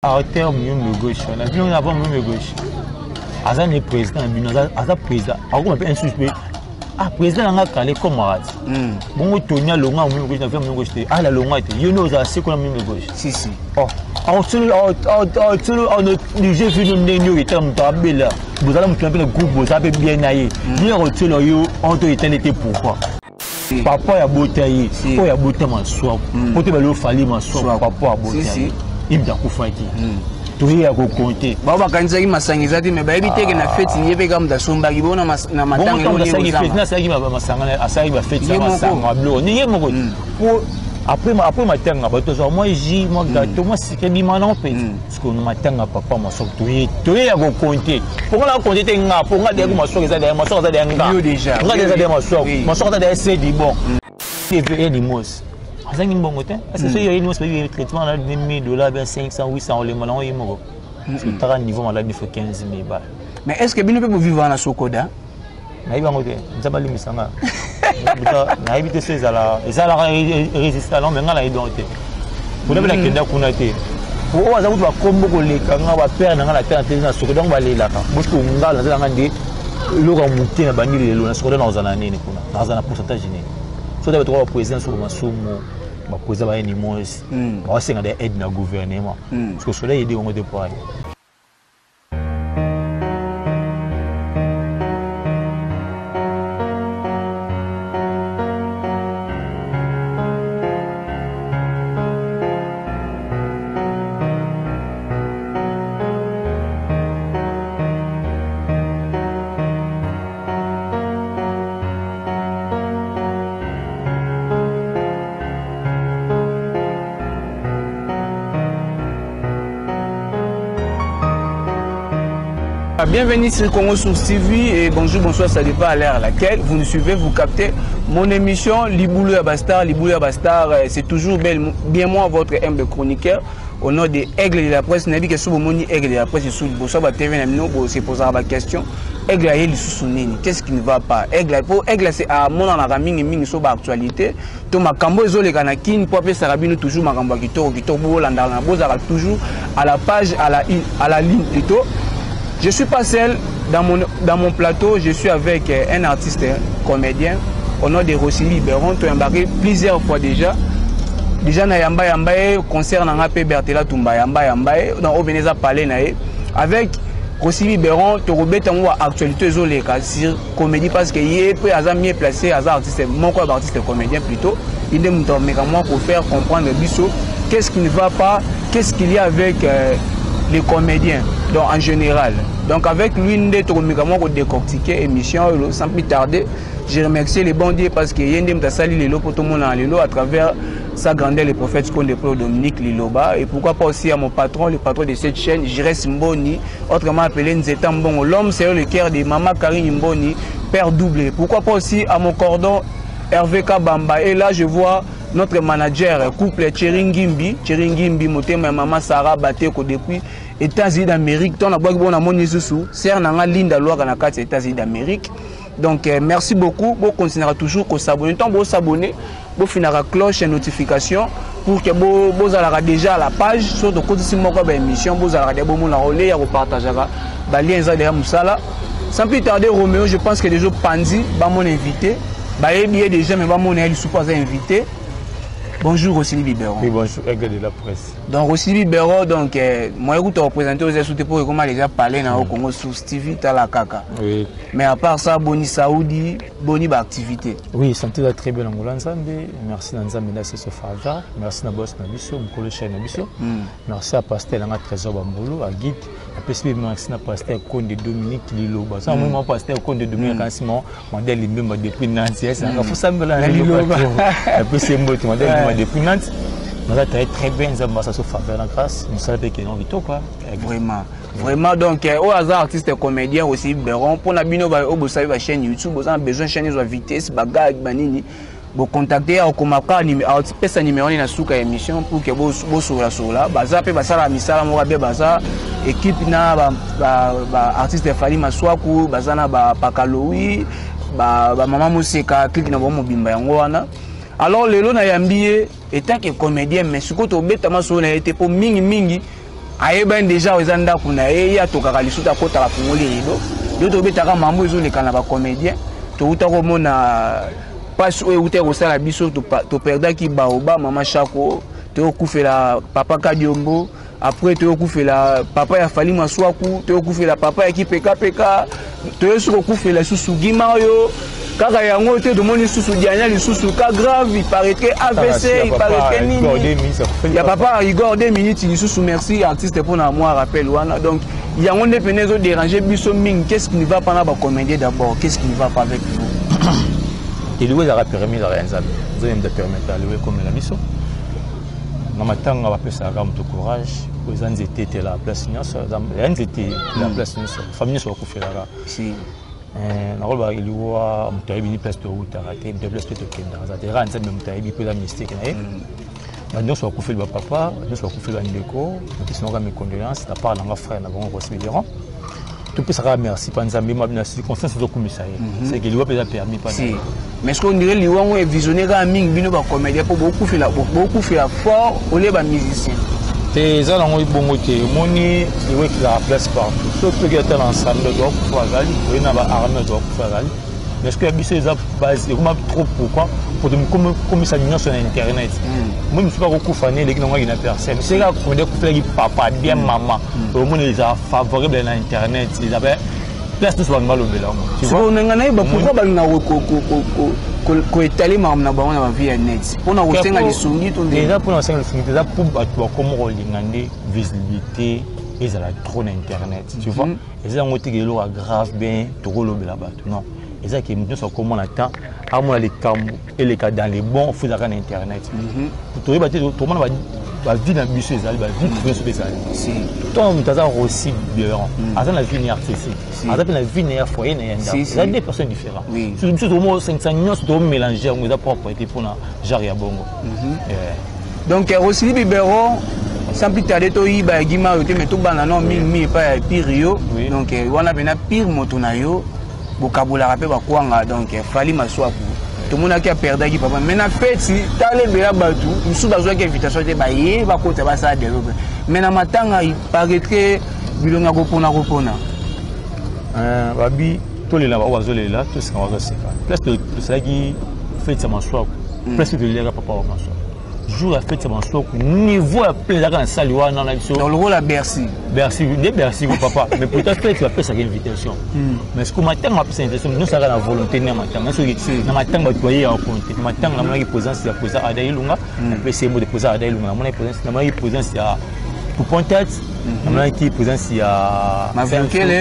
Arthur Muyumbe gauche wana bino na avant Muyumbe gauche aza ne président na bino aza président akoma mpe insulte mpe ah président na nga kale camarade bongo Tony alonga Muyumbe gauche na vie Muyumbe gauche te ala longa te yo nde ozala seko na Muyumbe gauche. Si si. Oh awosolo je vu no ndenge oyo etala moto abela bozala moto na mpe na groupe bozala mpe bien na ye ye akotiola yo oto etali te pourquoi papa ya bota ye oyo abota maswaku po te bali ofali maswaku papa abota ye ye moto akufaki toye ya kokonte bao bakanisaki masanga eza te me bayebi teke na feti ye mpe kaka moto asombaki bo na matanga asalaki masanga asalaki bafeti ya masanga biloko ni ye moko po après matanga bato azwa mwa jus mwa gâteau mwa sucre ebima nango mpe sikoyo matanga papa maswaku toye toye ya kokonte mpo nga nakonte te nga mpo nga deya maswaku eza deya maswaku aza deya nga nga deya eza deya maswaku maswaku aza deya sedi bon ye limos azangi mbongo te parce que soki ye limos bayebi traitement na 1000 dollars bien 500 800 olema nango ye moko otaka niveau maladi faut 15 000 balles. Mais est ce que bino mpe bovivre na Sokoda? Nayebi yango te, Nzambe alimbisa nga. Nayebi te so ezala ezalaka résistant non mais nga nayebi yango te. Kuna mpe nakenda kuna te. Oyo aza kutu bakombo koleka nga bapere na nga na tala te na Sokoda yango balelaka. Bosiko nga nazala nga nde eloko ya moke na bandi lelo na Sokoda nakozala na nini kuna? Nakozala na pourcentage nini? Soki bato ba président soko masumu ba président ba Nimos baosenga de aide na gouvernement. Parce que soda yede yango te po ale. Bienvenue sur Congo Source TV et bonjour, bonsoir, ça dépend à l'heure à laquelle vous nous suivez, vous captez mon émission Liboulou ya Bastar. Liboulou ya Bastar, c'est toujours bel, bien moi, votre humble chroniqueur, au nom de Aigle de la presse. Nabi que sous moni Aigle de la presse, sous bonsoir, ba TV, na c'est poser la question. Aigle aye lisusu nini? Qu'est-ce qui ne va pas? Aigle, po Aigle c'est à mon na mingi mingi so ba actualité. To makambo ezoleka na Kin po apesaka bino toujours makambo ya kitoko kitoko, bolandaka na bozalaka toujours à la page, à la une, à la ligne plutôt. Je suis pas seul dans mon plateau, je suis avec un artiste comédien au nom de Rossini Biberon, to embarqué plusieurs fois déjà. Déjà na yamba yamba ye concert na nga pe Bertela Tumba yamba yamba ye dans Obeneza parler na ye avec Rossini Biberon, to robeta ngo actualité ezoleka sur comédie parce que ye pe aza mieux placé, aza artiste moko ya artiste comédien plutôt. Il est muto meka moi pour faire comprendre biso qu'est-ce qui ne va pas, qu'est-ce qu'il y a avec les comédiens donc en général. Donc avec lui nde to meka moi ko décortiquer émission sans plus tarder. Je remercie le bon Dieu parce que yende muta sali lelo po to mona lelo à travers sa grandeur le prophète Konde Pro Dominique Liloba et pourquoi pas aussi à mon patron, le patron de cette chaîne, Jires Mboni, autrement appelé Nzeta Mbongo, l'homme c'est le cœur de Mama Karine Mboni, père doublé. Pourquoi pas aussi à mon cordon Hervé Kabamba et là je vois notre manager couple Thierry Ngimbi, Thierry Ngimbi motema ya Mama Sarah Bateko depuis États-Unis d'Amérique. Tant na bwaki bona moni susu, sœur nanga Linda Lwaka na kati États-Unis d'Amérique. Donc merci beaucoup, bo continuera toujours ko s'abonner. Tant bo s'abonner, bo finara cloche et notification pour que bo bozalaka déjà à la page sur de côté si moko ba émission bozalaka de bo mona relais ya ko partager ba lien za derrière musala. Sans plus tarder Roméo, je pense que déjà Panzi ba mon invité, ba yebié déjà mais ba mon elle sous pas invité. Bonjour Rossini Biberon. Oui, bonjour Aigle de la presse. Donc Rossini Biberon, donc moi écoute représenter aux sous pour comment déjà parler na Congo Source TV tala kaka. Oui. Mais à part ça, Boni Saoudi, Boni ba activité. Oui, santé va très bien Angola Nzambe. Merci na Nzambe na Seso Faga. Merci na boss na biso, mukolo chaîne na biso. Merci à pasteur nga Trésor Bambulu, à guide. Apesi merci na pasteur Konde Dominique Liloba. Ça moi pasteur Konde Dominique Kansimo, modèle Limbemba depuis Nantes. C'est un fou sambela na Liloba. Apesi mbote modèle Limbemba depuis Nantes. Nous avons très très bien, nous avons ça faveur la grâce. Nous savons que nous vivons quoi. Vraiment. Vraiment, donc, au hasard, artiste comédien aussi, Béron, pour la bino, ba, au bosabi, ba chaîne YouTube, vous avez besoin de chaîne, ils ont vitesse, bagag, banini. Vous contactez, au komaka, au pesa numéro, ni na souka émission, pour que vous, vous sola, sola. Baza, pe, baza, la misala, mora, be, baza, équipe na, ba, ba, ba, artiste Fally Maswaku, baza na, ba, Pakaloui, ba, ba, maman Moseka, clique na, ba, mobimba, yango wana. Alors, lelo na yambiye, étant que comédien, mais ce que tu as bêtement sur, na été pour mingi, mingi, Ayebani déjà eza ndako na ye, ye atokaka lisusu, akotaka, fungoli rideau. Yo tobetaka mambo ezoleka na bacomédien. Touta komona mpasi oyo euta kosala biso, toperdaki baoba mama Shako, toyokufela papa Kadiombo, après toyokufela papa ya Fali Maswaku, toyokufela papa ya Kipekapeka, toyosi kokufela lisusu Gima oyo kaka yango te. Tomoni lisusu Diania lisusu cas grave, il paraîtrait AVC, il paraîtrait nini ya papa Igor 2 minutes lisusu. Merci artiste mpona mwa rappel wana. Donc yango nde pene ezodéranger biso mingi. Qu'est-ce qui ne va pas na bacomédien d'abord? Qu'est-ce qui ne va pas avec vous? Eliwa ezalaka permis, ezalaka ya Nzambe. Nzambe moto apermettre aliwa ekomela biso. Na matanga bapesaka moto courage po eza nzete etela place nyonso, ya nzete etela place nyonso, famille nyonso bakufelaka. Nakoloba eliwa, moto ayebi ni place toutaka te, moto place mpe tokendaka, aza te kaka Nzambe moto ayebi, mpo eza mystique na ye. Bato nyonso bakufeli bapapa, bato nyonso bakufeli bandeko, napesi bango mes condoléances na part nanga frère na bango Rosi Biberon. Topesaka merci mpa Nzambe na circonstance ezokumisa ye, c'est que liwa mpe eza permis mpa. Si, mais ce qu'on dirait, liwa ngo evisionne kaka mingi bino bacomédien, mpo bokufela fort olie bamusicien. Te, eza nango bongo te. Omoni, liwa ekilaka place partout. Soki toki ata na ensemble, toakufa azali, oye na baarmée, toakufa azali. Mais ce que ya biso eza base ekoma trop. Pourquoi? Po tokomisa nyonso na internet. Moi mosusu akokufa ne eleki nango aki na personne. Soki kaka comédien akufelaki papa bien mama, omoni eza favorable na internet, eza place nyonso bato balobela yango. Nanga nayeba pourquoi balingaka koetale makambo na bango na bavie ya net mpona kosenga lisungi to? Eza mpona kosenga lisungi te, eza mpo bato bakoma kolinga nde visibilité ezala trop na internet, tu vois. Eza yango teke eloko ya grave bien tokolobela bato, non. Eza ke moto nyonso akomona temps, amona likambo eleka dans les bons, faut ezalaka na internet. Toyeba te, tomona bavie na biso ezali bavie privée nyonso mpe ezali. Ntango moto aza Rosi Biberon, aza na vie na ye artistique, aza mpe na vie na ye foyer na ye ndako, eza deux personnes différentes. Biso tomosangisa nyonso, tomélange yango, eza propre te mpona genre ya bongo. Donc Rosili Biberon, sans plus tarder, toyiba ya Gima oyo te, mais tobanda no mingimingi epai ya pire yo. Donc wana mpena pire moto na yo, bokabolaka mpe bakwanga. Donc Fali Maswaku, tomonaki aperdaki papa, mais na feti tala ebela bato mosusu bazwaki invitation te, baye bakota, basala développe. Mais na matanga, il paraîtrait bilongi ya kopona kopona. Babi tolela oyo bazolela, toseka bazoseka. Place tosalaki feti ya Maswaku, place tolelaka papa wa Maswaku, jour ya feti ya Maswaku, niveau ya plein ezalaka na sali wana na biso. Lokola Bercy. Bercy nde Bercy ko papa. Mais pourtant feti bapesaka invitation, mais siko matanga bapesa invitation nyonso azalaka na volonté nde ya matanga. Soki na matanga bato bayeyaka konte na matanga, namonaki présence ya président Ada Ilunga, napesi ye mot de président Ada Ilunga, namonaki présence ya Poupon Tete, namonaki présence ya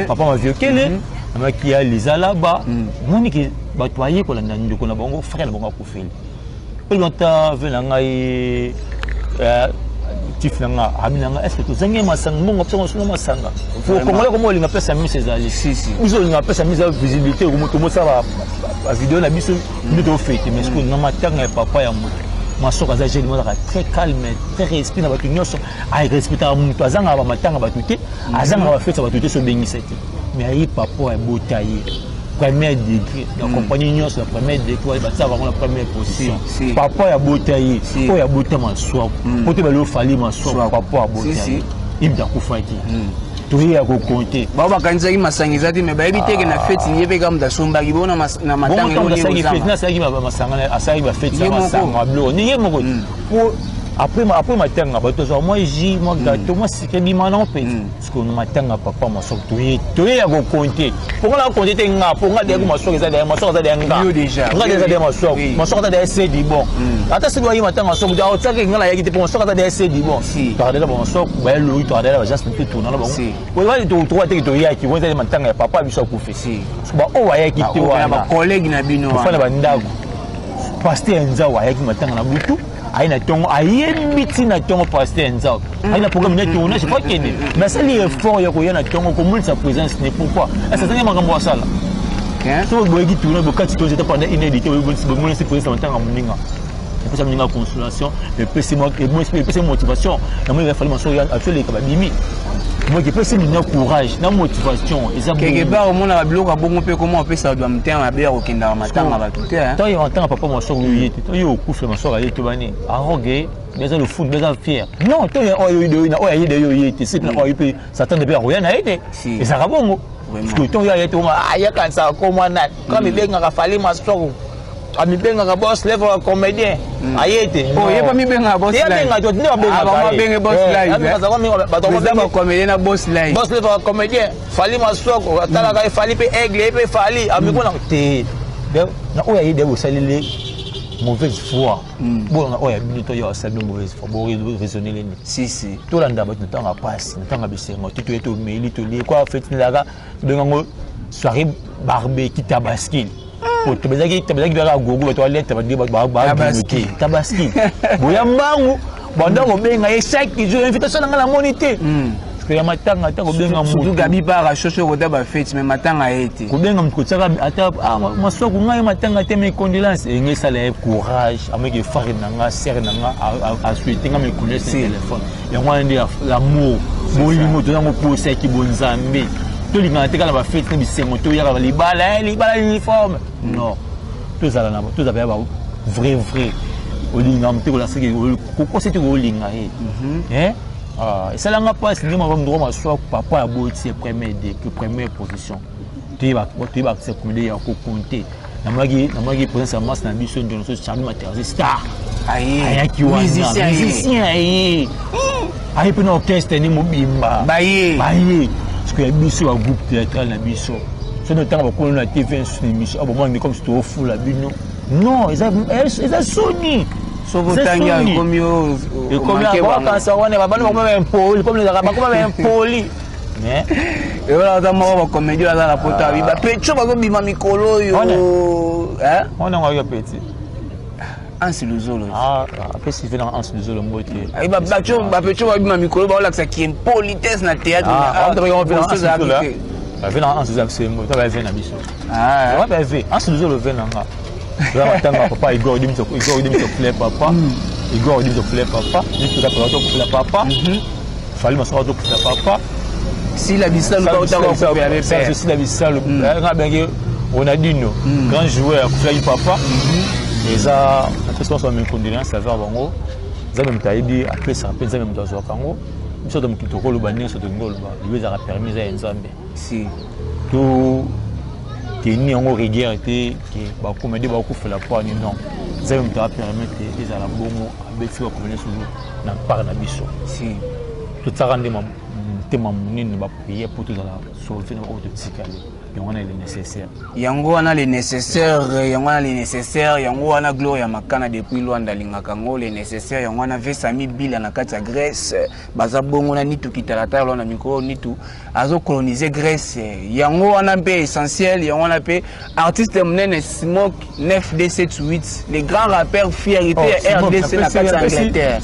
papa Maviokele, namonaki ya Liza Laba. Moniki bato baye kolanda ndeko na bango, frère na bango akufeli oyo banta ve na ngai tif na nga, abi na nga, est ce que tozangi masanga, mbongo biso kosomba masanga? Congolais komo olinga pesa miso ezali, biso olinga pesa miso ya visibilité, tomosala bavideo na biso nde tofete. Mais sikoyo na matanga ya papa ya moto, Masoko aza jeune, azalaka très calme, très respect na bato nyonso, arespectaka moto, azangaka bamatanga bato te, azangaka bafete ya bato te, so obengisa te. Mais aye papa ebota ye premier degré na compagnie nyonso, na premier degré batia bango na première position. Papa ya bota ye, oyo abota Maswaku, po te bali ofali Maswaku, papa abota ye ibda akufaki, toyeya kokonte. Bao bakanisaki masanga eza te, mais bayebi teke na feti ye mpe kaka moto asombaki bo na matanga. Asalaki masanga, asalaki bafeti ya masanga, biloko ni ye moko po après matanga bato azwa mwa jus, mwa gâteau, mwa sucré, bima nango mpe. Parce que matanga papa Masoko, toye ya kokonte mponga na konte te, nga mponga deya Masoko eza deya, Masoko aza deya, nga nga deya eza deya Masoko, Masoko aza deya sedi bon. Ata soki bayi matanga Masoko otiaki, nga nayaki te, mpo Masoko aza deya sedi bon. Tokadela bamasoko baya loyi, tokadela baagence mpe tourna na bango, tokoa teke toyaki wana ezali matanga ya papa biso akufi. Baoyo bayaki te wana bacollègue na bino. Tofanda bandako, pasteur Nzao ayaki matanga na butu, aye na ntongo, ayembi ntina ntongo. Pasteur Nzao aye na programme ya tournage po akende, mais asali effort ya koya na ntongo komonisa présence ne. Pourquoi? Ese azangi makambo asala? So boyeki tournage, bokati tournage ata pendant une heure de temps, bomonisi présence na matanga moninga, epesa moninga consolation, epesi motivation. Namoni efali Masoko azoleka, babimi. Moki epesi bino courage na motivation. Eza quelque part omonaka biloko ya bongo mpe koma opesa bato ya motema mabe ya kokendaka matanga bato te. Ntango yo matanga papa Masoko, ye te, to yo okufela Masoko, aye to bani aroge beza le foot, beza fier. Non, to oyo oyo aye de yo ye te, c'est oyo mpe Satan mpe akoya na ye te. Ezalaka bongo parce que ntango yo aye te, ayakanisaka komwa nani kama ebengaka Fali Masoko, amibengaka boss level ya comédien, aye te. Ye pa mibengaka boss. Abenga to nde babengaka boss live, bacomédien na boss live. Boss level ya comédien Fali Masoko, atalaka ye Fali mpe aigle, ye mpe Fali amikona te na oyo aye de bosaleli mauvaise foi. Bolanga oyo ya bino to yo asali mauvaise foi, boraisonner nini? Si si. Tolanda bato na ntango ya pasi, na ntango ya bisengo te. Toye, tomeli, tolie kwa feti, nelaka tobengango soirée barbecue Tabaski. Tobezaki kaka gogo, bato baleta baginote Tabaski, boya mbangu, banda kobenga ye chaque jour: "Invitation na ngai namoni te." Ya matanga ata kobenga. Motu Gabi para shosho kota bafeti, mais matanga ye te. Kobenga motu, kotiaka ata Masoko: "Ngai matanga te, mes condoléances." Enge esala ye courage, amoki frère na nga, sœur na nga asouhaite nga mes condoléances na téléphone. Yango wana nde l'amour, bolingo tozango, posaki bonzambe. Tolingana te kaka na bafeti na bisengo, toyaka libala, libala, uniforme. Non, tozala na tozala ya ba vrai vrai. Olinga motu te, kolasaki kokosi te, kolinga ye. Esalanga mpasi nde mama ndoko Maswa, papa ya boti premier de première position. Toyeba comédie ya kokonte. Namonaki présence ya masse na biso ndono so Charlie Materzi star ayaki wana, musicien aye, aye mpe na orchestre ni mobimba. Baye. Baye parce que ya biso bagroupe théâtral na biso, soki ntango bakolo na TV na émission abomani comme si toofula bino. Non, eza soni. Soki otangi ekomi. Ekomi bakanisa wana babandi bakoma impoli, comme ezalaka bakoma impoli, mais ewana aza moko bacomédie aza na poto, abi bapecho bazobima mikolo oyo. Wana ngo ayoka petit. Ansi Luzolo. Apesi ve na Ansi Luzolo mbote. Bapecho babima mikolo, baolakisaki impolitesse na théâtre. Ve na Ansi Luzolo, ve na biso ve Ansi Luzolo, ve na nga matanga papa Igor Dimso, Igor Dimso kufula papa, Igor Dimso kufula papa, Lipika papa kufula papa, Fali Masoko kufula papa. Sila Bisalu bautaka kokufela be. Sila Bisalu nga bengi Ronaldinho, grand joueur, akufulaki papa. Eza napesi banso mes condoléances envers bango. Nzambe moto ayebi apesaka, mpe Nzambe moto azwaka yango. Biso to mokili tokoloba nyonso tolingi oloba, libo ezalaka permis, eza ya Nzambe. Si. To teni yango rigueur te ke bacomédie bakufela po ani. Non, Nzambe moto apermettre ezala bongo, abeti bacomédie susu na part na biso. Si. Totiaka nde motema monene, baprière mpo tozala sauve na oyo totikali. Yango wana le nécessaire. Yango wana le nécessaire, yango wana le nécessaire, yango wana Gloire ya Makana depuis Lwanda alingaka yango le nécessaire. Yango wana Vesami Bila na kati ya Grèce, baza bongo na Nitu Kitalatala lwa na mikolo Nitu azocoloniser Grèce. Yango wana mpe essentiel, yango wana mpe artiste monene Smoke 9D78, le grand rappeur, fierté ya RDC na kati ya Angleterre.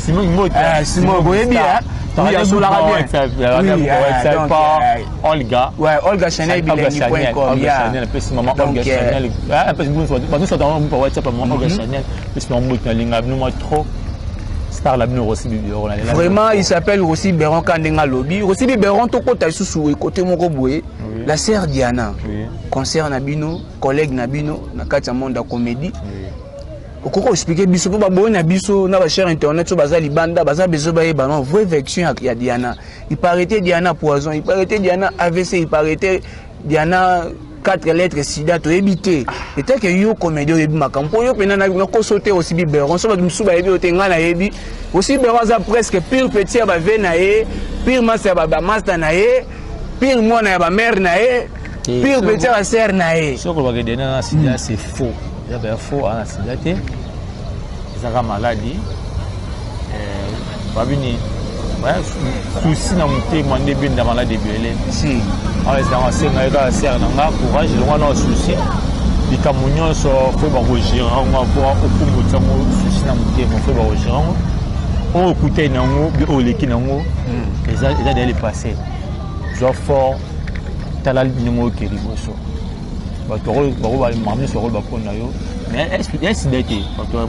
Smoke oyebi, oui, asolaka bien. Oui, donc, Olga. Ouais, Olga Chanel bilengi.com. Olga Chanel, apesi mama Olga Chanel, apesi bato nyonso WhatsApp, mama Olga Chanel, apesi mama mbote, nalinga bino mwa trop. Star la bino Rossi Biberon. Vraiment, il s'appelle Rossi Biberon. Ka ndenge alobi Rossi Biberon, tokota lisusu ekote moko boye, la sœur Diana, concert na bino, collègue na bino na kati ya monde ya comédie, okoki koexpliquer biso mpo baboyi na biso na bachers internet so baza libanda, baza besoin bayeba non vraie version ya Diana. Il paraît Diana poison, il paraît Diana AVC, il paraît Diana quatre lettres sida, toyebi te. Etake yo comédie, oyebi makambo mpo yo mpena nakoso te. Osi Biberon so bato mosusu bayebi yo te, ngai nayebi osi Biberon aza presque pire petit ya bave na ye, pire master ya bamaster na ye, pire mwana ya bamare na ye, pire petit ya basere na ye. Soki olobaka Diana na sida, c'est faux, eza baya faux. Aza na sida te, ezaka maladie babini, souci na motema nde ebenda maladie ebele. Si. Awa ezalaka asenga ye kaka sere na nga courage, elongwa na souci. Likambo nyonso fo bakogérer yango, po okumbuta yango souci na motema, fo bakogérer yango. Oyo okutani na yango, oyo oleki na yango, eza déjà le passé. Zwa fort, tala ndenge oke liboso. Bato makambo nyonso bakoloba mpo na yo, mais ya sida te. Bato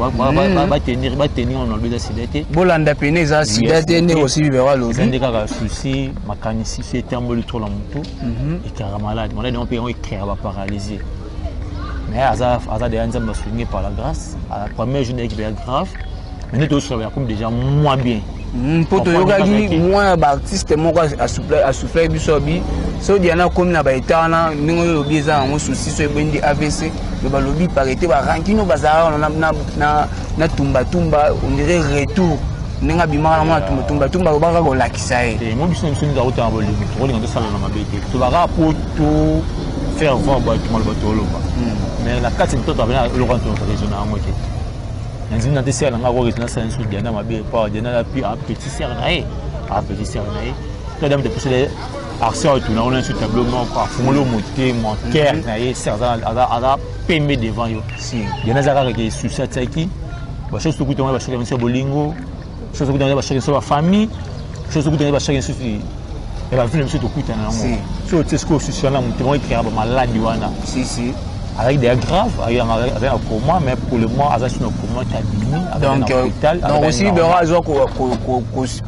batenir wana, alobi eza sida te. Bolanda pene, eza sida te nde Rossy Biberon alobi. Eza nde kaka souci, makanisi so etamboli trop na motu, ecréaka malade. Malade yango mpe yango ecréaka baparalysie. Mais aza deya, Nzambe asungi par la grâce. Premier jour nayeki mpenza grave, mais nde tozosola, yakomi déjà moins bien. Mpo toyokaki mwa ya baartiste moko asoufflaki biso, abi so Diana akomi na baétat wana, ndenge oyo olobi eza yango souci, so ebendi AVC, me balobi parete barankino bazalaka wana na tumbatumba, on dirait retour ndenge abimaka na mwana tumbatumba, alobaka kolakisa ye. Mo biso na biso nde akotanga bolingo, tokolinga tosala na mabe te. Tobaka po to faire voir bato maloba toloba, mais na kati mitoto abena eloko wana toraisonner yango te. Na nzimi na te sere na nga koraisonner asala nyonso Diana mabe, po Diana api a petit sere na ye, a petit sere na ye. To adam te pesele action oyo tuna wana sur tableau moko, afungoli yo motema, cœur na ye, sere aza pembe devant yo. Diana aza kaka ke souci atiaki bachose, tokuta wana bachose biso ya bolingo, chose tokuta wana bachose biso ya bafamille, chose tokuta wana bachose biso ya bavie na biso tokutana yango. So otie sikoyo souci wana motema, oecréaka bamaladi wana. Azalaki déjà grave, azalaki na coma, mais pour le moment aza sino coma te, abimi. Donc Rossy Biberon azwa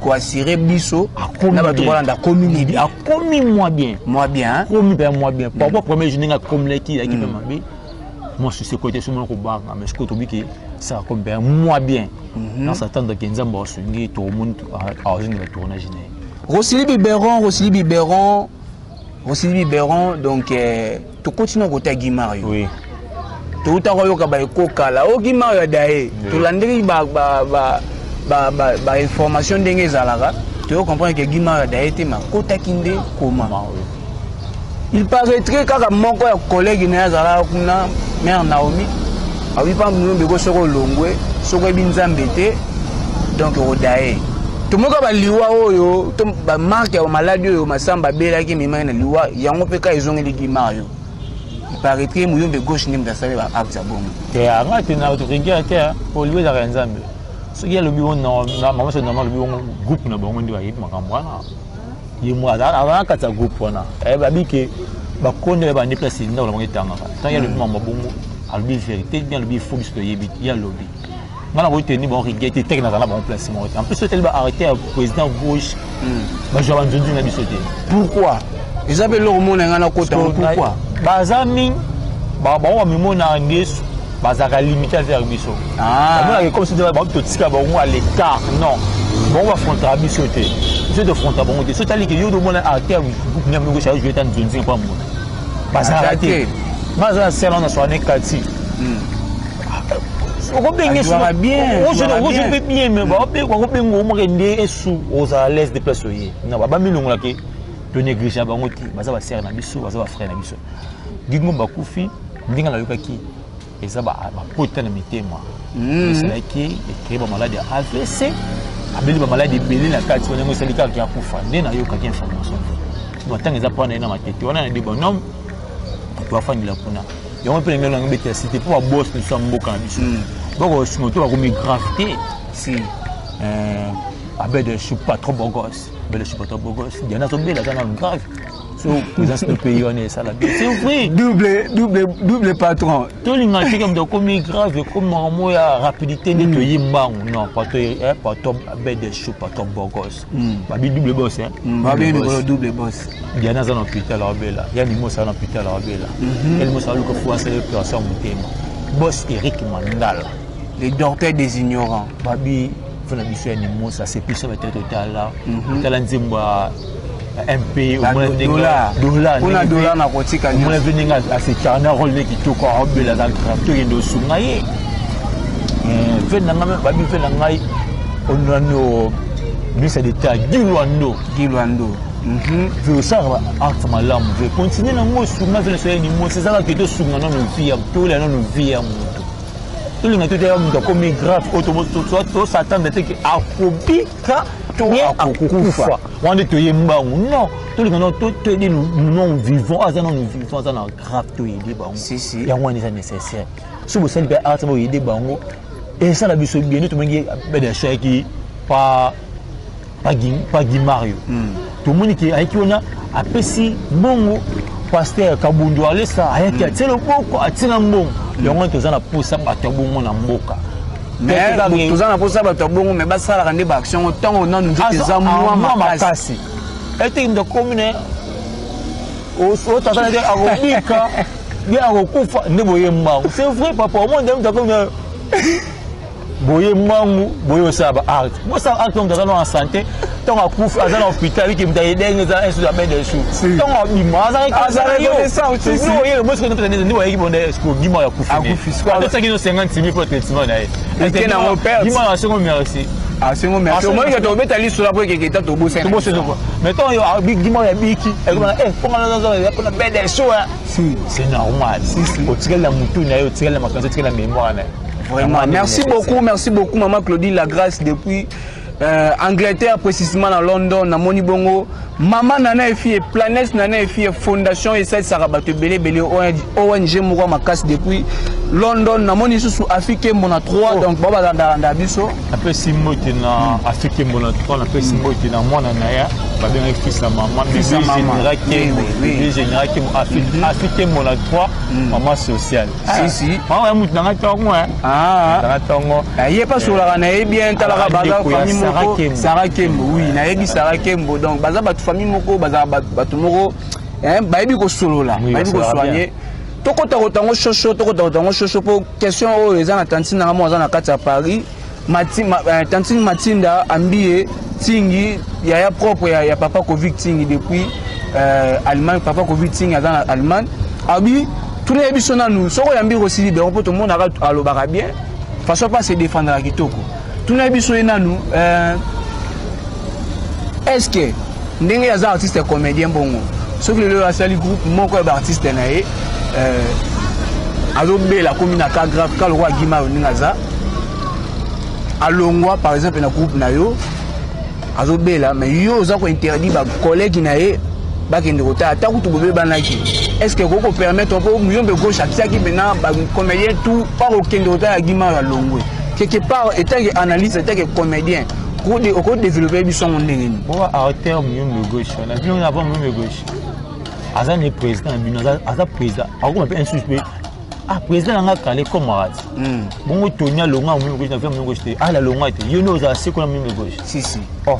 koassurer biso na bato balanda, akomi bien. Akomi moins bien. Moins bien. Akomi mpe moins bien par rapport premier jour ndenge akomelaki, azalaki mpe mabe. Moi souci kote so mona kobanga, mais sikoyo tobi ke ça akomi mpe moins bien. Na s'attendre ke Nzambe asungi, tomoni azongela tournage na ye. Rossy Biberon, Rossy Biberon, Rossy Biberon, donc tokoti na kota Guy Mario. Touta koyoka baekokala o Guy Mario adaye, tolandeli bainformation ndenge ezalaka, toyo comprendre ke Guy Mario adaye te, makotaki nde koma. Il paraîtrait kaka moko ya collègue na ye azalaka kuna, mare Naomi, abi mpa Muyombe, soki olongwe, soki oyebi Nzambe te, donc okodaye. Tomoka baliwa oyo to bamarque ya bamaladi oyo Masamba abelaki ememaki na liwa yango mpe ka ezongeli Guy Mario. Il paraîtrait Muyombe Gauche nde moto asali baacte ya bongo. Te, anga te na rigueur te, po liwa ezalaka ya Nzambe. Soki alobi bongo, mama so normal alobi bongo, groupe na bango nde bayebi makambo wana. Ye mo aza na kati ya groupe wana, babi ke bakonde oyo bandi place ndako na bango etangaka. Ntango ye alobi makambo bongo, alobi vérité bien, alobi faux, biso toyebi. Ye alobi nga na koyi bango rigueur te, teke nazala na bango place moko te. En plus otali baarrêté ya président Gauche, bazwa banzonzi na biso te. Pourquoi? Eza mpe eloko mona nga nakota, pourquoi? Baza mingi, bango bamimona nde bazalaka limité vers biso. Bamonaka comme si bango totika bango à l'écart. Non, bango bafrontaka biso te, biso tofrontaka bango te. So tali ke yo tomona arrêté ya groupe nyambe Gauche ajoue ta nzonzi mpo amona bazalaka te. Nga aza na sele wana soane kati okobenge mpe bien, mais bakobenga omoke nde esu ozala l'aise de place oye na bamilongolaki. Tonéglige bango te, baza basere na biso, baza bafrère na biso. Gingo bakufi ndenge nayokaki eza bapota na mitema, esalaki ecréer bamaladi ya AVC, abeli bamaladi ebele na kati wana, yango esali kaka ya kufa. Nde nayokaki information matanga eza mpona ye na Matete wana na de bonhomme, bato bafandela kuna. Yango mpe ndenge nango betela cité mpo babos na biso ya mboka na biso bakosunga to bakomi grave te. Si. Abed, je suis pas trop beau gosse. Abed, je suis pas trop beau gosse. Diana azobela, aza nano grave. So présence de pays wana esala bien, c'est vrai. Double, double, double patron. Tolinga teke moto akomi grave, ekomi makambo ya rapidité nde toyi mbangu. Non, patron Abed, je suis pas trop beau gosse, babi double boss, hein. Babi double boss. Diana aza na hôpital aobela, ya Mimosa aza na hôpital aobela, ya Mimosa aluka fu asala opération ya motema. Boss Eric Mandala, le docteur des ignorants. Babi mpo na biso ya Mimosa asepelisa bato. Totala, totala nzembo ya MP. Mpona dollar na kotika. Omona mpe ndenge asecarna rôle ne kitoko, aobela, aza grave, tokende osunga ye. Ve na ngai, babi ve na ngai onano ministre d'État Guy Lwando. Guy Lwando. Ve osalaka baacte malamu, ve continue nango, osunga ve na so ya Mimosa. Ezalaka ke tosunga nano vie ya tolela nano vie ya moto, tolinga te toya moto akomi grave oyo tosatendre te ke akobika ye akokufa, wana nde toye mbangu. Non, tolinga no toyede non vivant, aza nano vivant, aza na grave, toyede bango. Yango wana eza nécessaire. So bosali mpe art, boyede bango, esala biso bien. Nde tomongi bedasho ayaki pa Guy Mario, tomoni ke ayaki wana, apesi mbongo. Pasteur Kabundu Alesa ayaki, atie loboko, atie na mbongo. Yango wana toza na posa bato ya bongo na mboka. Mais toza na posa bato ya bongo, mais basalaka nde baaction ngo ntango nanu nzoto eza mwa makasi. Eteki moto akomi na otata na te, akobika bien, akokufa nde boye mbangu. C'est vrai, papa, omoi nde moto akomi na boye mbangu, boye osala ba art, bosala art. Moto aza na en santé, ntango akufi, aza na hôpital, abiki moto ayedenge eza insu ya bede su, ntango abima aza reconnaissant. Nde bayeki bonde gima ya kufi, atosaki no 50 mille po traitement na ye. Eke nango perte. Gima asengo merci. Asengo merci. Omoyike tobeta lisolo po ekeke ta tobosana. Tobosana, mais ntango gima ya biki ekomana mponga mpona bede su, c'est normal, otikali na mutu na ye, otikali na makanisi, otikali na mémoire na ye. Vraiment, merci beaucoup, merci beaucoup, Maman Claudine Lagrâce depuis Angleterre, précisément dans London, namoni bongo, Maman Nana Efi et Planète Nana Efi Fondation et ça, Sarabato Belé Belé ONG Moura Makas depuis London, namoni sous Afrique Mona 3, donc baba landa biso. Napesi mbote na Afrique Mona 3, napesi mbote na mwana na ye babengaki fils ya mama, bébé Général Kembo, bébé Général Kembo, Afrique Mona 3, mama sociale. Si, si. Mama ya mutu nanga ntongo, nanga ntongo. Ye mpe asololaka na ye bien, talaka baza famille moko. Sara Kembo, oui, nayebi Sara Kembo. Donc baza bato famille moko, bazala bato moko bayebi kosolola, bayebi kosoigne. Tokota kotango shosho, tokota kotango shosho, mpo question oyo eza na tantine nanga mo aza na kati ya Paris. Tantine Matinda Ambie Tingi, yaya propre ya papa Covid Tingi depuis Allemagne. Papa Covid Tingi aza na Allemagne. Abi tuna ye biso nanu soko oyambi Rossy Libero, mpo tomonaka alobaka bien, façon mpe ase défendaka kitoko. Tuna ye biso ye nanu est ce que ndenge aza artiste comédien bongo, soki lelo asali groupe moko ya baartiste na ye, azobela, akomi na cas grave, ka lokola Gima oyo ndenge aza alongwa par exemple na groupe na yo, azobela, mais yo oza kointerdit bacollègue na ye bakende kotala, ata kutu bobebanaki, est ce que okoki kopermettre? Mpo Muyombe Gauche atiaki maintenant bacomédien tout pa kokende kotala Gima oyo alongwe quelque part. Etant que analyste, etant que comédien, okodéveloppe biso yango ndenge nini? Bongo acteur Muyombe Gauche na bino, na avant Muyombe Gauche aza ne président na bino, aza président, akokoma mpe insulte mpe ah président na nga kale camarade. Bongo Tony alonga Muyombe Gauche na vie, Muyombe Gauche te, ala alonga te, yo nde ozala seko na Muyombe Gauche. Si, si. Oh,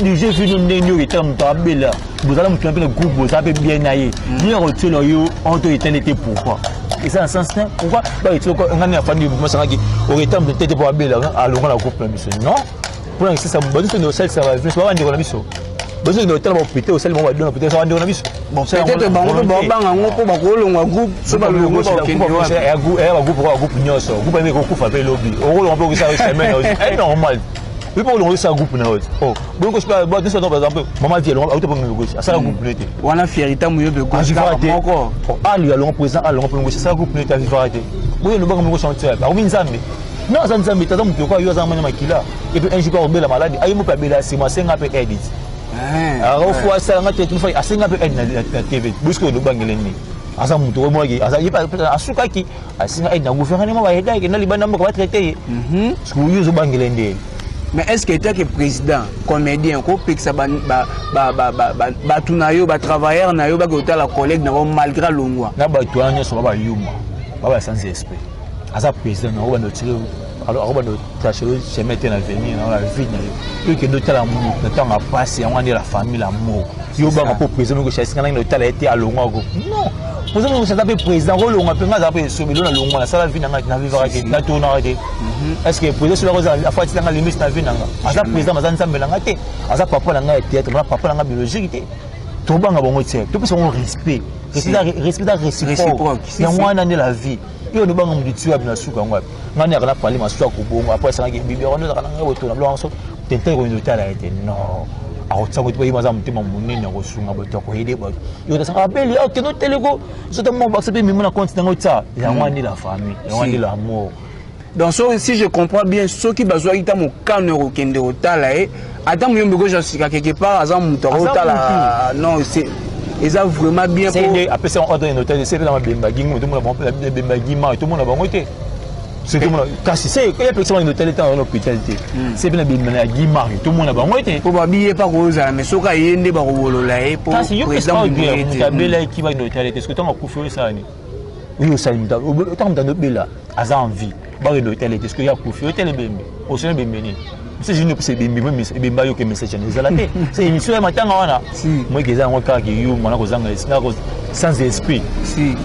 j'ai vu ndenge oyo etala moto abela, bozala moto na mpe na groupe, bozala mpe bien na ye, ye akotiela yo oto etali te. Pourquoi eza na sens te? Pourquoi baetiela ngani afandi masangaki oketa moto te te mpo abela, alonga na groupe na biso? Non, mpona esisa bazo tende kosalisa baviso, babandeko na biso bazo kende kotala bahôpital, osali bango badona peut-être bandeko na biso. Bon, peut-être bango mpe babanga yango mpo bakolongwa groupe, so balongwa bakokende wapi? Bagroupe, bagroupe nyonso, groupe ayemi ekokufa mpe elobi okolonga mpe okosala semaine normal, oyi mpo olonga osala groupe na yo. Bongo nyonso, par exemple mama vie alonga, auta mpo gauche asala groupe ne te. Wana fierité Muyombe Gauche. Te. Moko. Ali alonga, président alonga mpo gauche asala groupe ne te, avivaka te. Boye lobaka moko chantier akomi Nzambe? Non, aza Nzambe te, aza moto lokola yo, aza mwana makila. Et puis un jour akobela maladi, aye mo mpe abela, nsima asenga mpe aide, akofu asalanga traitement, asenga mpe aide na TV. Boske olobangele nini? Aza moto omonaki asukaki asenga aide na gouvernement, bayedaki na libanda mboka, batraite ye. Parce que oyo ozobangela nde. Mais est ce que etake président comédien kopekisa bato na yo, batravailleur na yo, bake kotala collègue na bango malgré alongwa? Na bato wana nyonso babayuma, baba sans esprit. Aza président na akobanda otire, akobanda otrace chemin te na avenir na la vie na yo. Yo okende otala motu na ntango ya pasi, yango wana la famille, l'amour. Yo banga mpo président moko esinga nangi na otala ye te, alongwako. Non, président moko aza mpe président, kolongwa mpe nga aza mpe esobeli oyo nalongwa, nasala vie na ngai, navivaka te, natournaka te. Est ce que président soki afa tilanga limite na vie na nga? Aza président, aza Nzambe na nga te, aza papa na ngai ya théâtre, aza papa na ngai biologique te. Tobanga bango te, topesa bango respect, respect réciproque, yango wana nde la vie. Yo nobanga motu ti wapi? Na suka yango wapi? Ngai nayaka na pale masusu akobongo apres asangaki bibi yango nde ozalaka na ngai botona biloko so tente koyenda otala ye te. Non, akotisango te, bayeba aza motema monene, akosunga bato, akoyede bato. Yo tasanga abeli okende oteleko sota mo bakisa mpe mimo na compte nango tia. Yango wana nde la famille, yango wana nde l'amour. Donc so, si je comprends bien, soki bazwaki ta mokano ya kokende kotala ye, ata Muyombe Gauche asika quelque part aza moto akotala, non, c'est eza vraiment bien. Nde apesi yango ordre notaire, ese mpe na mabemba gingo, tomona bango mpe bemba gima, tomona bango te. Kasi se epekisa bango hôtel te, na hôpital te, se mpe na bimela ya Guimari, tomona bango ete mpo babiye pa kozala, mais soki aye nde bakowolola ye mpo kasi yo président moto abelaki, bakende hôtel te. Soki ntango akufi, oyo esala nini? Oyo osali, ntango moto andobela, aza en vie, bakende hôtel te. Soki ye akufi, hôtel ebembe, osoni ebembe nini? Message nini opesa ebembe? Ebembe ayoka message wana ezala te. Se émission ya matanga wana, moyeke eza yango kaka yuma na kozanga, sans esprit. Si,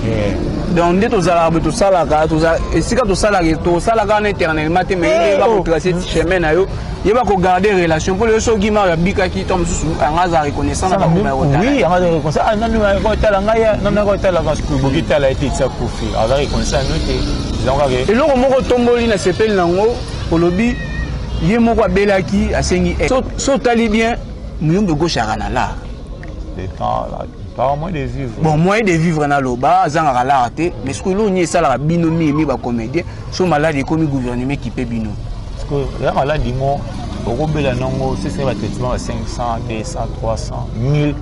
donc nde tozalaka boye, tosalaka esika tosalaka, tosalaka wana éternellement te, mais yeba kotrace chemin na yo, yeba kogarde relation mpo lelo soki Mario abikaki to mosusu, anga aza reconnaissant na bakoma ya kotala. Oui, anga aza reconnaissant. Nanu kotala ngai, nanu kotala boki tala ete tia kufi, aza reconnaissant no te. Kaka eloko moko otomboli na sepeli nango, olobi ye moko abelaki, asengi. So otali bien, Muyombe Gauche aka na lar. Par moyen de vivre. Bon, moyen de vivre, naloba azangaka lar te, mais soki eloko nini esalaka bino mingi bacomédien, so maladi ekomi, gouvernement ekipe bino? Parce que eza maladi mo okobela nango, sesenge batraitement ba 500, 200, 300, 1000,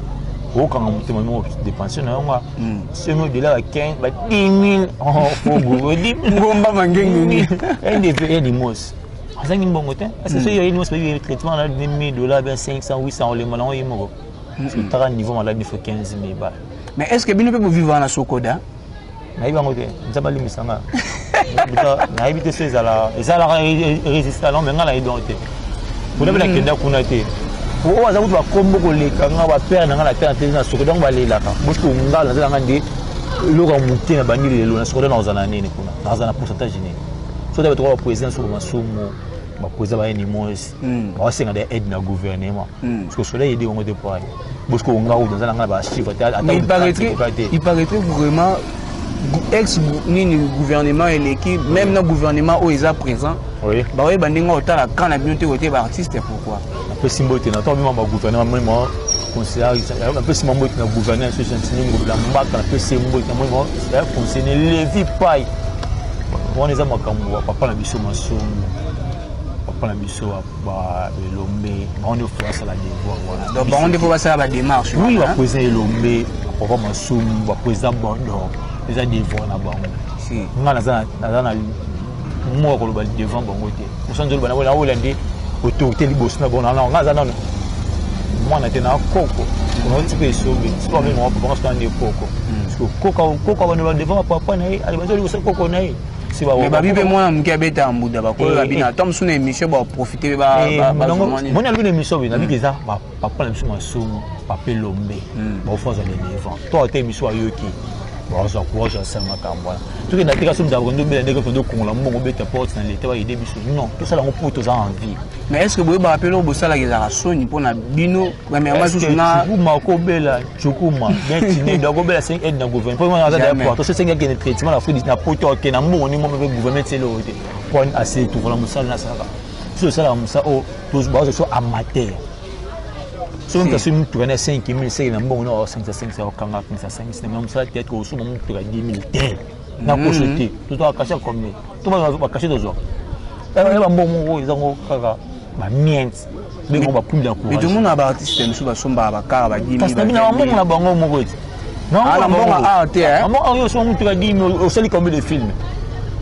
okokanga motema moko dépense na yango. Soki au-delà ba 15, ba 10 000, ngomba mangengeni. Limos azangi mbongo te. Parce que soki oyi limos, bayebi traitement na 1000 $, bien 500, 800, olema nango ye moko. Otaka niveau maladi, faut 15 000 ba. Mais est ce que bino mpe bovivre na Sokoda? Nayebi yango te, Nzambe alimbisa nga, nayebi te. So ezalaka résistant non, mais nga nayebi yango te. Kuna mpe nakenda kuna te. Oyo aza kutu bakombo koleka nga, bapere na nga na tena te na Sokoda, yango balelaka. Bosiko nga nazalanga nde eloko ya moke na bandi lelo na Sokoda, nakozala na nini kuna? Nakozala na pourcentage nini? So te bato kaka baprésident, soko masumu baprésident bayeni mosi, baosenga de aide na gouvernement, parce que soda yede bango te. Po ani bosiko nga kutu naza na nga na bachiffre te. Ata il paraîtrait vraiment ex nini, gouvernement eleki, même na gouvernement oyo eza présent, baoyeba ndenge otala kan na bino te kote baartiste. Pourquoi? Napesi mbote na ntango bima bagouvernement, moi conseiller, napesi ma mbote na gouverneur so Gentiny Ngobila Mbaka, napesi mbote na moi conseiller Levi Pai. Wana eza makambo ya papa na biso Masumu, papa na biso Elombe, bango nde fo basala devoir wana. Donc bango nde fo basala badémarche? Oui, baprésident Elombe, bapapa Masumu, baprésident Bodo, eza devoir na bango. Nga naza na moko koloba devant bango te. Mosa nzoloba nawola nde autorité liboso na bango. Nga aza nano mwana te, na koko onaotika esobe siko abenga papa nga soka nde koko, koko koko abanoba devant papa na ye, baza liboso koko na ye. Mais babi mpe mwana moke abetaka mbuda, bakoyoka bino ata mosu na émission, baprofite. Moni alobi na émission oyo, nabiki eza papa na biso Masumu, papa Elombe, baofo azala devant to ata émission ayoki, bazwa courage asala makambo wana. Tokenda te kasi moto akondi obela ndenge kondi okongola mbongo, obeta porte na leta, bayede biso. Non, tosala yango mpo toza en vie. Mais est ce que boyebaka mpe eloko bosalaka ezalaka soni mpona bino, premièrement susu na Cukuma akobela, cukuma bien akobela, sengi aide na gouvernement mpo aza d'apport to sengi akende traitement na Afrique, na poto, akende na mbongo nimo mpe gouvernement ti eloko te mpo ase tovola mosala nasalaka. Biso tosalaka mosala oyo bazwa so amateur. Soki moto asomi motuka na 5 000, seke na mbongo na osangisa sangisa, okanga kangisa sangisa na mosala théâtre, osomba motuka 10 000 te na koso te. Tozwaka cachet combien? To bacachet tozwaka ya bambongo moko ezango kaka bamiente, bengo bapoule ya courage. Tomona baartiste mosusu basombaka bakara ba 10. Kasi na bambongo na bango moko ete Na mbongo art te. Mbongo oyo osomba motuka 10 000, osali combien de film?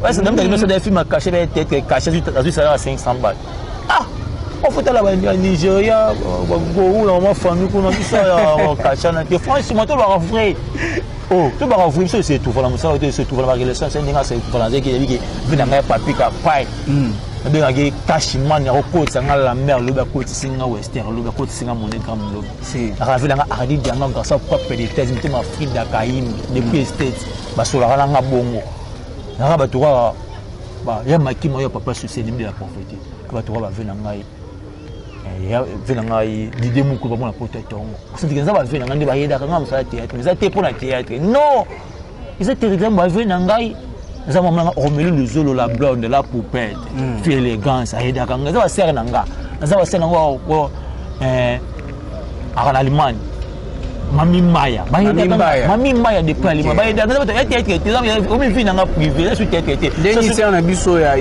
Osala film ya cachet na théâtre, cachet azwi salaire ya 500 balles. Ah, ofutala Banigeria, bagowu na mama famille kuna, biso ya cachet na te. Franchement, tolobaka vrai, oh, tobaka vrai. Biso ese trouva na mosala te, ese trouva na barelation se ndenge ase trouva. Nazalaki yebiki vi na ngai papi ka pai, nabengaki Cashman, akokotisa nga Lambert lobi, akotisi nga Wester lobi, akotisi nga Monegram lobi, akavi nanga Ardi Dianga, garçon propre de thèse, motema Frida Kaim depuis Estate, basolaka nanga bongo nanga bato kaka ya makima oyo papa susi ennemi de la pauvreté. Bato kaka bave na ngai, ve na ngai Dide Mokulu, bamona poto tongo osantike eza bave na ngai nde bayedaka ngai mosala théâtre. Mais eza te mpo na théâtre, non, eza territoire. Bave na ngai eza mama nanga Romelu Luzolo, la blonde, la poupette, fille élégance, ayedaka ngai. Eza basere na nga, naza basere nango aka na Allemagne, Mami Maya, Mami Maya depuis Allemagne, bayedaka eza bato ya théâtre te. Omi vie nanga privé, eza su théâtre te. Ndenge sere na biso ya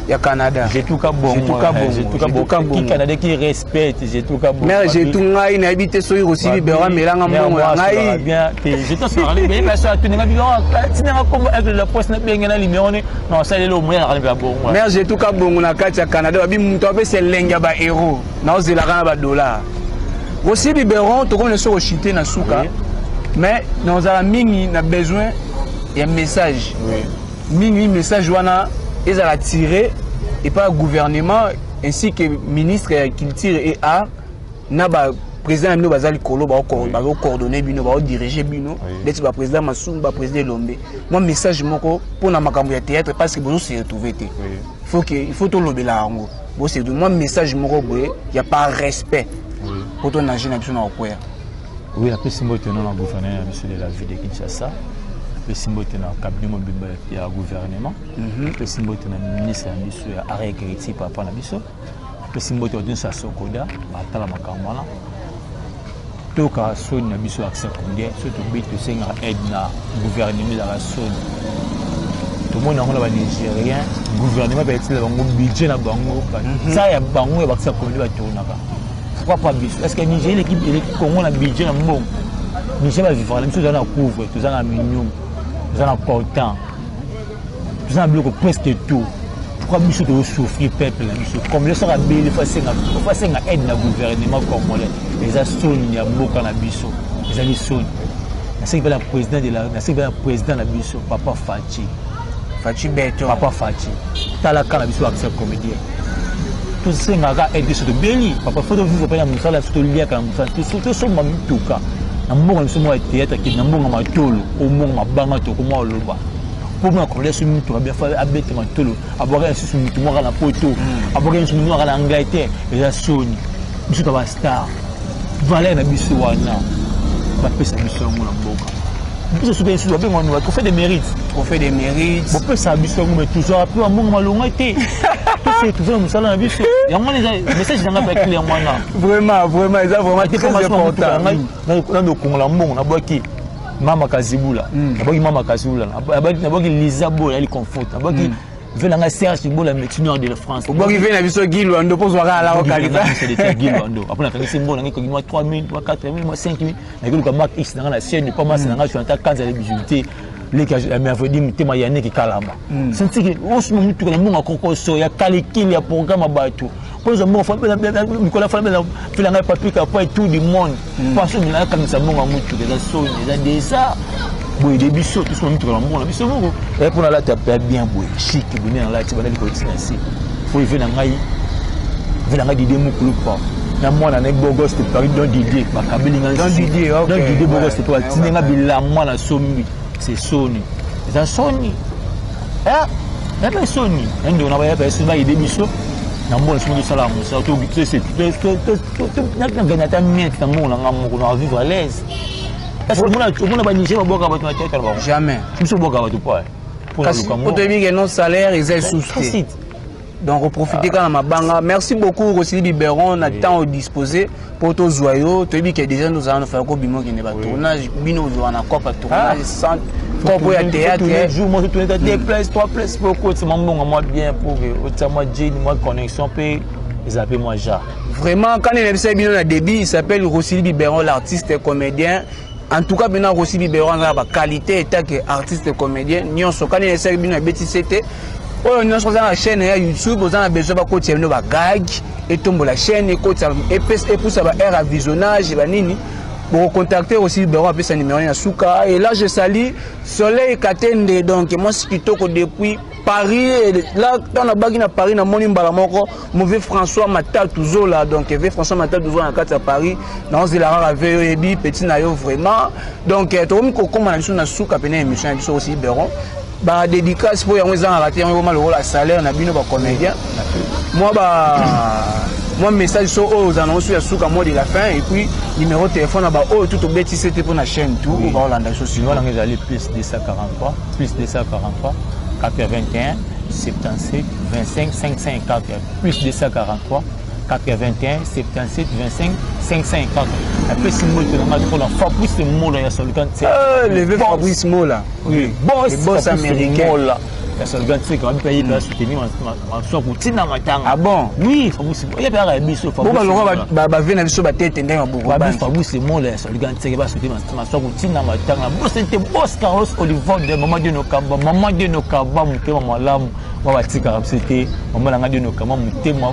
Ya Canada. Jetuka Bongo. Jetuka Bongo. Jetuka Bongo. Qui Canada qui respecte Jetuka Bongo. Mère Jetu ngai nayebi te soki Rosili Bero amelanga mbongo ya ngai. Bien te Jetu asolaka mais ba so atunga bino tinanga kombo avec la poste na benge na numéro ne non ça lelo moya na ba bongo. Mère Jetuka Bongo na kati ya Canada babi mutu apesa elengi ya ba euro na ozelaka na ba dollars. Rosili Biberon tokomi na soko chute na suka mais nazala mingi na besoin ya message. Oui. Mingi message wana ezala tiré epai ya gouvernement ainsi que ministre ya culture et art na ba président na bino baza likolo, bazocoordonne bino, baodirige bino, neti baprésident Masumu, baprésident Elombe. Mwa message moko mpona makambo ya théâtre, parce que bozose retrouve te, faut que il faut tolobela yango. Bose mwa message moko boye ya par respect mpo tonage na biso na kokwea. Oui, apesi mbote no na gouverneur ya biso de la ville de Kinshasa, apesi mbote na cabinet mobimba ya gouvernement, apesi mbote na ministre ya biso ya art et culture, papa na biso, apesi mbote bato nyonso ya Sokoda batala makambo wana. Tokaka soni na biso accès combien so tobi tosengaka aide na gouvernement, ezalaka soni. Tomoni yango na banigérien, gouvernement baetila bango budget na bango, sa ya bango ya bakisa comédie batournaka. Pourquoi pas biso? Est ce que Nigeria eleki Congo na budget na mbongo? Nigeria bavivaka na biso, toza na couvre, toza na minium, toza na portant, toza na biloko presque tout. Pourquoi biso tozosouffrir? Peuple na biso congolais soki abeli, fo asenga aide na gouvernement congolais. Eza soni ya mboka na biso, ezali soni. Nasengi mpe na président de la, nasengi mpe na président na biso, papa Faci. Faci Beton. Papa Faci, talaka na biso akisa comédien, tosengaka aide. Biso tobeli, papa, fo tovivre mpe na mosala biso, toliaka na mosala, tosomba mituka na mbongo na biso moko ya théâtre, kende na mbongo matolo, ombongo mabanga, tokoma oloba mpo mona congolais soki mituka bien, fo abete matolo, abwaka lisusu mutu moko na Poto, abwaka lisusu mutu moko na Angleterre. Eza soni. Biso ta bastar, valeur na biso wana bapesa biso yango na mboka biso. Soki lisusu babenga wana trophée de mérite. Trophée de mérite. Bopesa biso yango, mais tozwaka mpe bambongo malonga te. Tose tozwa mosala na biso, yango wana eza message nanga mpe akili yango wana. Vraiment, vraiment, eza vraiment très important. Nando okongola mbongo, nabwaki mama Kazibula, nabwaki mama Kazibula, nabwaki Liza Bola yali confort, nabwaki ve nanga Serge Bola, médecin nord de la France. Obwaki ve na biso Guy Lwando mpo ozwaka alako kalita Guy Lwando. Après nakangisi mbongo nangi koki mwa 3000, mwa 4000, mwa 5000, nakiluka Mark X nanga na chaîne mpo masi nanga Jonathan Kanza ya bijouterie, leki ya merveille motema Yannick Kalamba. Santiki osuma mutuka na mbongo ya kokoso ya kalikili ya programme ya bato mpo ozwa mbongo mikolo afana fela ngai papika po tour du monde mpo aso nakangisa mbongo ya mutuka. Eza soni, eza déjà boye de biso tosoma mituka na mbongo na biso moko. Eya mpo nalata ya bien boye, chic boye, nde nalati banda likolo tina se fo eve na ngai, ve na ngai Didie Mokulu pa na mwana na Bogos de Paris, Don Didier, bakabeli ngai Don Didier, ok. Don Didier Bogos de Paris, batindi nga bilamba na sombi. C'est soni, eza soni, yaba soni. Ndeko na bayaba soni, bayede biso na mbongo soki tosala mosala, naganya ata miete na mbongo na nga moko, na vivre à l'aise. Parce que omona baniger babwaka bato na théâtre na bango. Jamais. Biso bwaka bato po kasi po toyebi ke non, salaire eza lisusu te, donc oprofite kaka na mabanga. Merci beaucoup Rosili Biberon na temps odisposé mpo tozwa yo. Toyebi ke déjà tozala nofaya kobima, okende batournage, bino ozwa na cope ya tournage sans cope ya théâtre. Jour moi tourne deux places, trois places po okotisa mbongo mwa bien, pour que otia mwa jean, mwa connexion mpe eza mpe mwa genre. Vraiment, quand il a bino na début, il s'appelle Rosili Biberon, l'artiste comédien. En tout cas bino Rosili Biberon aza ba qualité etake artiste comédien nyonso. Quand il a bino abetisi te oyo nyonso oza na chaîne ya YouTube, oza na besoin bakotisa bino bagag, etombola chaîne, ekotisa, epusa ba aire ya visionnage banini, bokocontacter aussi Biberon, apesa numéro na suka. Et là je salue Soleil Katende, donc mwasi kitoko depuis Paris. Et là ntango nabaki na Paris, namoni mbala moko mauvais François Matatu Zola, donc ve François Matatu Zola na kati ya Paris, naozela kaka ve oyebi petit na yo vraiment. Donc tokomi kokóma na biso na suka pene ya émission ya biso. Aussi Biberon, badédicace mpo yango ezangaka te, yango ekoma lokola salaire na bino bacomédien. Mwa ba mwa message so oyo ozala nango so ya suka, mot de la fin, et puis numéro téléphone na baoyo tu tobetisi te mpo na chaîne tout oyo baolanda biso. Numéro nanga ezali plus 243, plus 243 81 77 25 504, plus 243 81 77 25 504. Napesi mbote na ngai mpona Fabrice Mola ya Salutan. Le vieux Fabrice Mola. Oui, boss. Le boss américain. Mola. Ya Salgan Tseka babi mpe ye mpe asoutenir Maswaku ntina matanga. Ah bon? Oui, Fabrice ye mpe aka ya biso. Bo balokwa bave na biso batete ndenge maboko. Babi Fabrice Mola ya Salgan Tseka basoutenir Maswaku ntina matanga. Bose te boss Carlos Oliver de Mama Dino Kamba, Mama Dino Kamba motema malamu wa batikaka biso te. Mama na nga Dino Kamba motema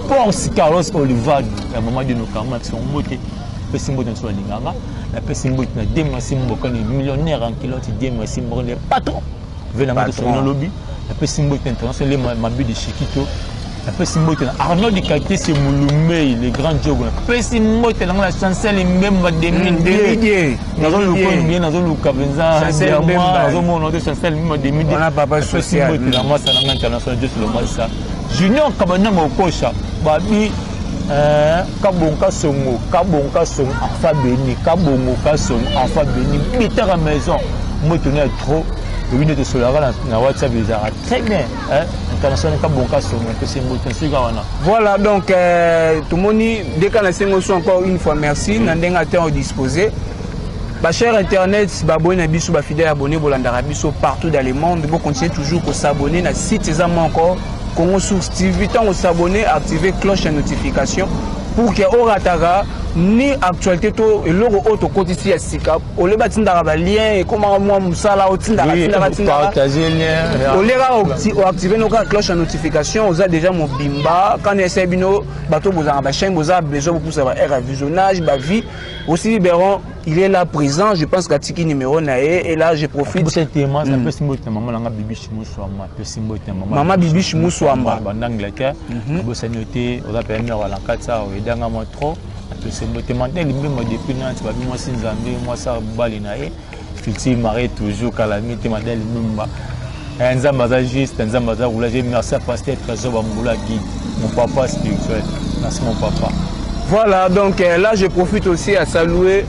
Boss Carlos Oliver ya Mama Dino Kamba biso mbote. Napesi mbote na biso balinganga, napesi mbote na Demasi Mbokani, millionnaire en culotte. Demasi Mbokani le patron ve na ngai tosolo lobi. Napesi mbote na international le Mabi de Chiquito. Napesi mbote na Arnaud Dikatese Mulumei, le grand jogo. Napesi mbote na ngai na Chancel Mbemba 2002, nazoluka bien, nazoluka mpenza, nazomona te Chancel Mbemba 2002. Napesi mbote na mwasa na ngai international Josi Lomasa Junior Kabananga Okosha babi Kabongo Kasongo, Kabongo Kasongo enfant béni, Kabongo Kasongo enfant béni, bitaka maison moto na trop oyebi nde tosolaka na WhatsApp, ezalaka très bien. International Kabongo Kasongo, napesi mbote nsika wana. Voilà, donc tomoni deka na sengo so encore une fois merci na ndenge ate odisposé. Bachers internet baabonné na biso, bafidèle abonné, bolandaka biso partout dans le monde, bocontinue toujours kosabonner na site eza moko Congo Source TV. Ntango osabonner, activer cloche ya notification pour que orataka ni actualité to eloko oyo tokotisi ya sika. Ole batindaka balien, ekomaka mwa mosala, otindaka tindaka tindaka, ole kaka oactive no kaka cloche ya notification, oza déjà mobimba. Kana esai bino bato bozalaka bachaîne, boza besoin bopusa ba aire ya visionnage bavie aussi. Biberon, il est là présent, je pense qu'atiki numéro na ye, et là je profite. Napesi mbote na mama nanga Bibishi Muswamba, napesi mbote na mama Bibishi Muswamba. Banda Angleterre, obosani yo te, oza pene mère na kati awa, oyedanga mwa trop. Napesi mbote Mandel Mbemba depuis Nantes, babi mwasi Nzambe, mwasi bali na ye futur marié toujours kalami te. Mandel Mbemba, Nzambe aza juste, Nzambe aza roulage. Merci à pasteur Trésor Bamboula guide, mon papa spirituel, merci mon papa. Voilà, donc là je profite aussi à saluer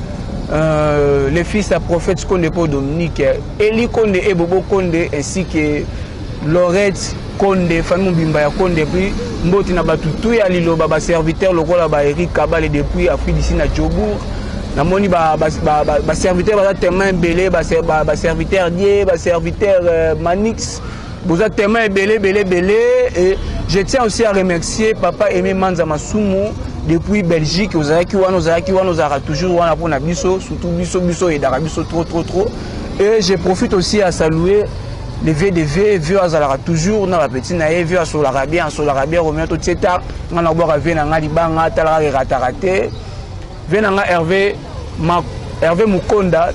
les fils à prophète Konde Paul Dominique, Eli Konde et Bobo Konde, ainsi que Laurette Konde, famille Mbimba ya Konde, puis Mboti na batutu ya Liloba, ba serviteur lokola ba Eric Kabale depuis Afrique d'ici na Djobourg. Namoni ba ba ba, ba, ba serviteur baza tellement ebele, ba, ba, ba serviteur Die, ba serviteur Manix, boza tellement ebele ebele ebele. Et je tiens aussi à remercier papa Aimé Manza Masumu depuis Belgique, ozalaki wana, ozalaki wana, ozalaka toujours wana mpona biso, surtout biso biso oyedaka biso trop trop trop. Et je profite aussi à saluer le VDV, vieux azalaka toujours na bapeti na ye, vieux asolaka bien, asolaka bien. Romeo totie ta nga na bwaka vieux na nga libanga, atalaka erataka te, vieux na nga Hervé, Ma, Hervé Mukonda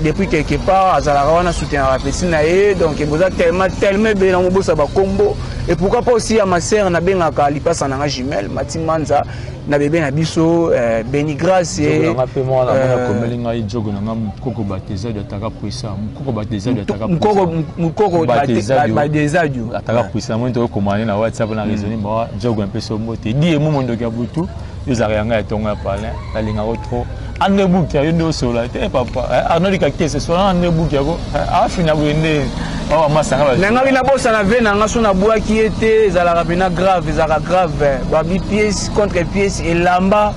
depuis quelque part azalaka wana, soutenaka bapeti na ye. Donc boza tellement tellement ebele na mobosa bakombo. Et pourquoi pas aussi ya ma sœur, nabengaka lipasa na nga jumelle Mati Manza na bebe na biso Beni Grâce. Nanga mpe mwana akomeli ngai jogo na nga Mokoko Batezadio ataka puisa, Mokoko Batezadio ataka. Mokoko Batezadio. Ataka puisa, namoni tokomane na WhatsApp na raisonne bawa jogo mpe so mbote di emo mondoki ya butu ezalaka yanga ya ntongo ya palin, nalingako trop. Andre Buki yo nde osola te papa Arnold Kakese sola Andre Buki yako afina boye nde awa masanga. Nangaki nabosana ve na nga so nabwaki ye te, ezalaka mpena grave, ezalaka grave. Babi pièce contre pièce, elamba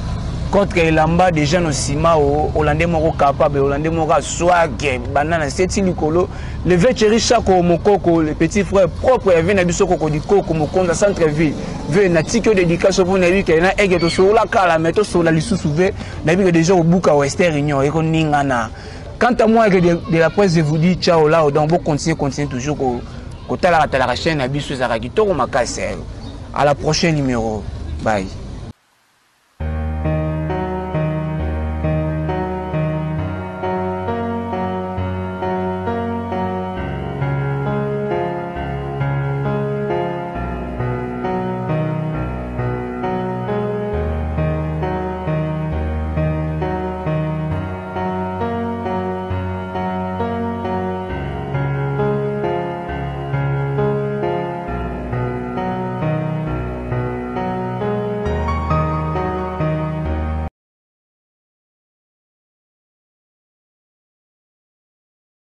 contre elamba, déjà no nsima olande moko capable, olande moko aswake banda na seti likolo. Le vieux Thierry Chako Mokoko, le petit frère propre ya vie na biso Koko Dikoko Mokonza centre ville, ve natiki yo dédicace mpo nayebi ke na ege tosolola kala, mais tosolola lisusu. Ve nayebi ke déjà obuka Western Union ekoningana. Quant à moi que de la presse, je vous dis ciao là. Donc bo continuer, continuer toujours kotalaka talaka chaîne na biso, ezalaka kitoko makasi. À la prochaine numéro, bye.